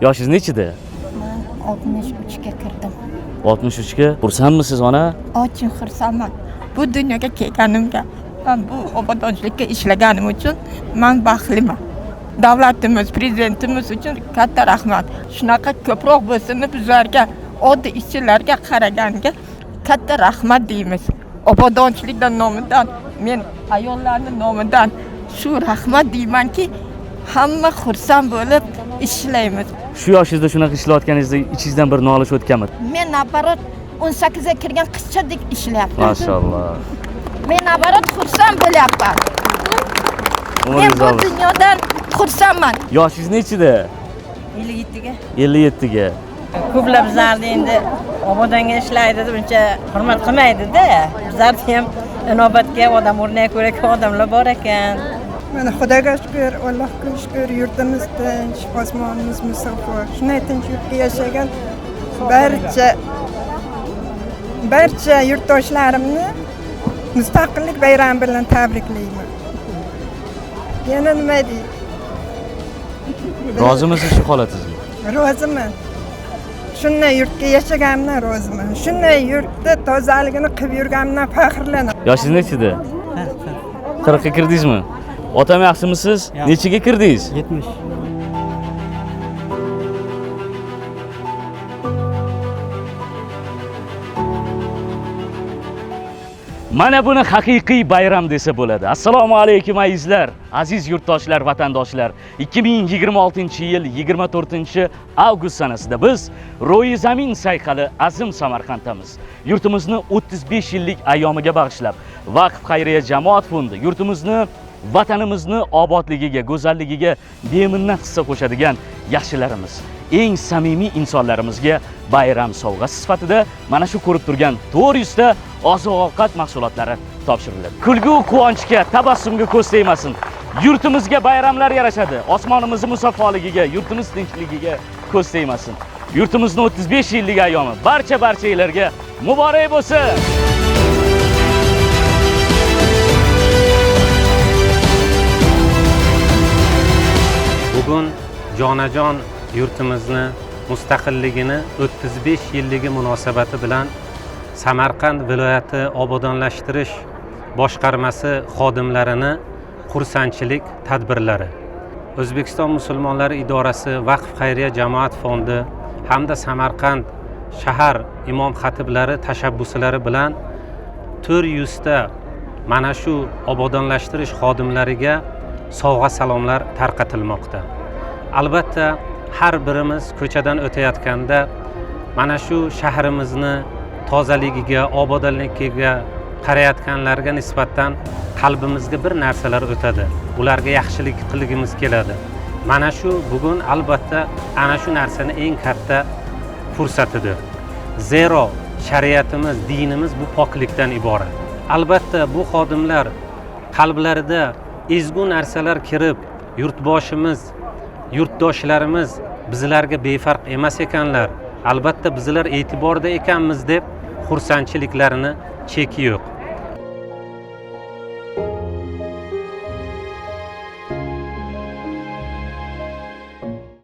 Yoshingiz nechida? Man 63 ga kirdim. 63 ga. Xursandmisiz, ona? Очень xursandman. Bu dunyoga kelganimga, man bu obodonchilikka ishlaganim uchun man baxtliman. Davlatimiz, prezidentimiz uchun katta rahmat. Shunaqa ko'proq bo'lsin, bizlarga, oddiy ishchilarga qaraganga katta rahmat deymiz. Obodonchilikdan nomidan, men ayollarning nomidan shu rahmat deymanki, hamma xursand bo'lib ishlaymiz. Shu yoshingizda shunaqa ishlayotganingizda ichingizdan bir nolish o'tganmi? Men наоборот 18 ga kirgan qizchadek ishlayapman. Mashalloh. Men наоборот xursand bo'lyapman. Men Umringiz bu uzoq bo'lsin. dunyodan xursandman. Yoshingiz nechida? 57 ga. 57 ga. Ko'plar bizlarni endi obodonga ishlaydi deb uncha hurmat qilmaydida. Bizlarni ham inobatga odam o'rniga ko'ra odamlar bor ekan. Mana Xudoga shukur, Allohga shukur, yurtimiz tinch, osmonimiz musaffo. Shunday tinch yurtda yashagan barcha yurtdoshlarimni mustaqillik bayrami bilan tabriklayman. Yana nima dey? Rozimisiz shu holatingizga? Roziman. Shunday yurtga yashaganimdan roziman. Shunday yurtda tozaligini qilib yurganimdan faxrlanaman. Yoshingiz nechida? 40 ga kirdingizmi? Otam, yaxshimisiz? Nechaga kirdingiz? 70. Mana buni haqiqiy bayram desa bo'ladi. Assalomu alaykum azizlar, aziz yurtdoshlar, vatandoshlar. 2026-yil 24-avgust sanasida biz ro'yi zamin sayqali azim Samarqanddamiz. Yurtimizni 35 yillik ayyomiga bag'ishlab Vaqf xayriya jamoat fondi yurtimizni, vatanimizni obodligiga, go'zalligiga beminnat hissa qo'shadigan yaxshilarimiz, eng samimiy insonlarimizga bayram sovg'asi sifatida mana shu ko'rib turgan 400 ta oziq-ovqat mahsulotlari topshiriladi. Kulgu, quvonchga, tabassumga ko'z tegmasin. Yurtimizga bayramlar yarashadi. Osmonimizni musaffoligiga, yurtimiz tinchligiga ko'z tegmasin. Yurtimizni 35 yillik ayyomi barcha barchalarga muborak bo'lsin. Bugun jonajon yurtimizni mustaqilligini 35 yilligi munosabati bilan Samarqand viloyati obodonlashtirish boshqarmasi xodimlarini xursandchilik tadbirlari, O'zbekiston musulmonlari idorasi, Vaqf xayriya jamoat fondi hamda Samarqand shahar imom xatiblari tashabbuslari bilan 400 ta mana shu obodonlashtirish xodimlariga sovg'a salomlar tarqatilmoqda. Albatta, har birimiz ko'chadan o'tayotganda mana shu shahrimizni tozaligiga, obodonligiga qarayotganlarga nisbatan qalbimizga bir narsalar o'tadi. Ularga yaxshilik qilgimiz keladi. Mana shu bugun albatta ana shu narsani eng katta fursatidir. Zero shariatimiz, dinimiz bu poklikdan iborat. Albatta bu xodimlar qalblarida ezgu narsalar kirib, yurtboshimiz, yurtdoshlarimiz bizlarga befarq emas ekanlar. Albatta bizlar e'tiborda ekanmiz deb xursandchiliklarini cheki yo'q.